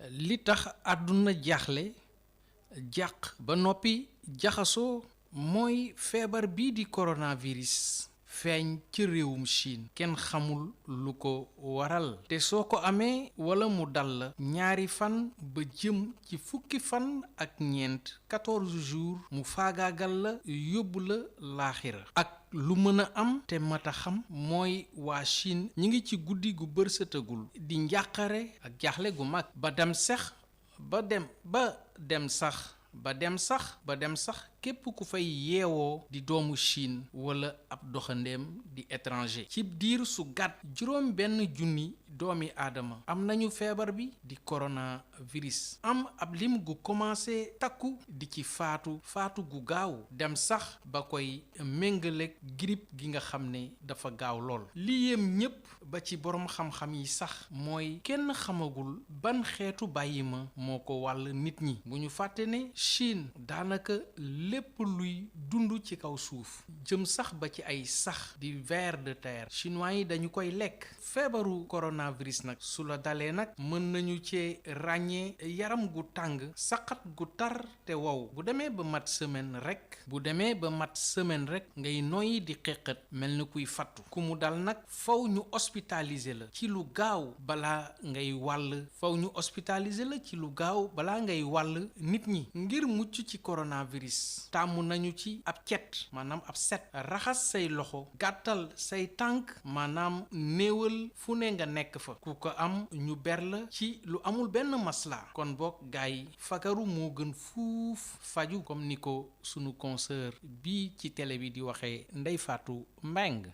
li tax àdduna jaaxle jàq ba noppi jaxasoo mooy feebar bii di coronavirus feeñ ci réewum Chine kenn xamul lu ko waral te soo ko amee wala mu dal la ñaari fan ba jëm ci fukki fan ak ñeent 14 jours mu faagaagal la yóbbu la laaxira ak lu mën a am te mata xam mooy waa Chine ñi ngi ci guddi gu bërsëtagul di njàqare ak jaaxle gu mag ba dem sax képp ku fay yeewoo di doomu Chine wala ab doxandeem di étranger ci diir su gàtt juróom benn junni doomi aadama am nañu feebar bi di coronavirus am ab lim gu commencé takku di ci faatu gu gaaw dem sax ba koy méngaleeg grippe gi nga xam ne dafa gaaw lool li yéem ñépp ba ci boroom xam-xam yi sax mooy kenn xamagul ban xeetu bàyyi ma moo ko wàll nit ñi bu ñu fàtte ne Chine daanaka lépp luy dund ci kaw suuf jëm sax ba ci ay sax di vers de terre chinois yi dañu koy lekk feebaru coronavirus nag su la dalee nag mën nañu ci ràññee yaram gu tàng saqat gu tar te wow bu demee ba mat semaine rek ngay noyyi di xeqat mel ni kuy fattu ku mu dal nag faw ñu hospitaliser la ci lu gaaw balaa ngay wàll nit ñi ngir mucc ci coronavirus tàmm nañu ci ab cet maanaam ab set raxas say loxo gàttal say tànk maanaam néewal fu ne nga nekk fa ku ko am ñu ber la ci lu amul benn masla kon boog gaay fagaru moo gën fuuf faju comme ni ko sunu consoeur bi ci télé bi di waxee Ndeye Fatou Mbengue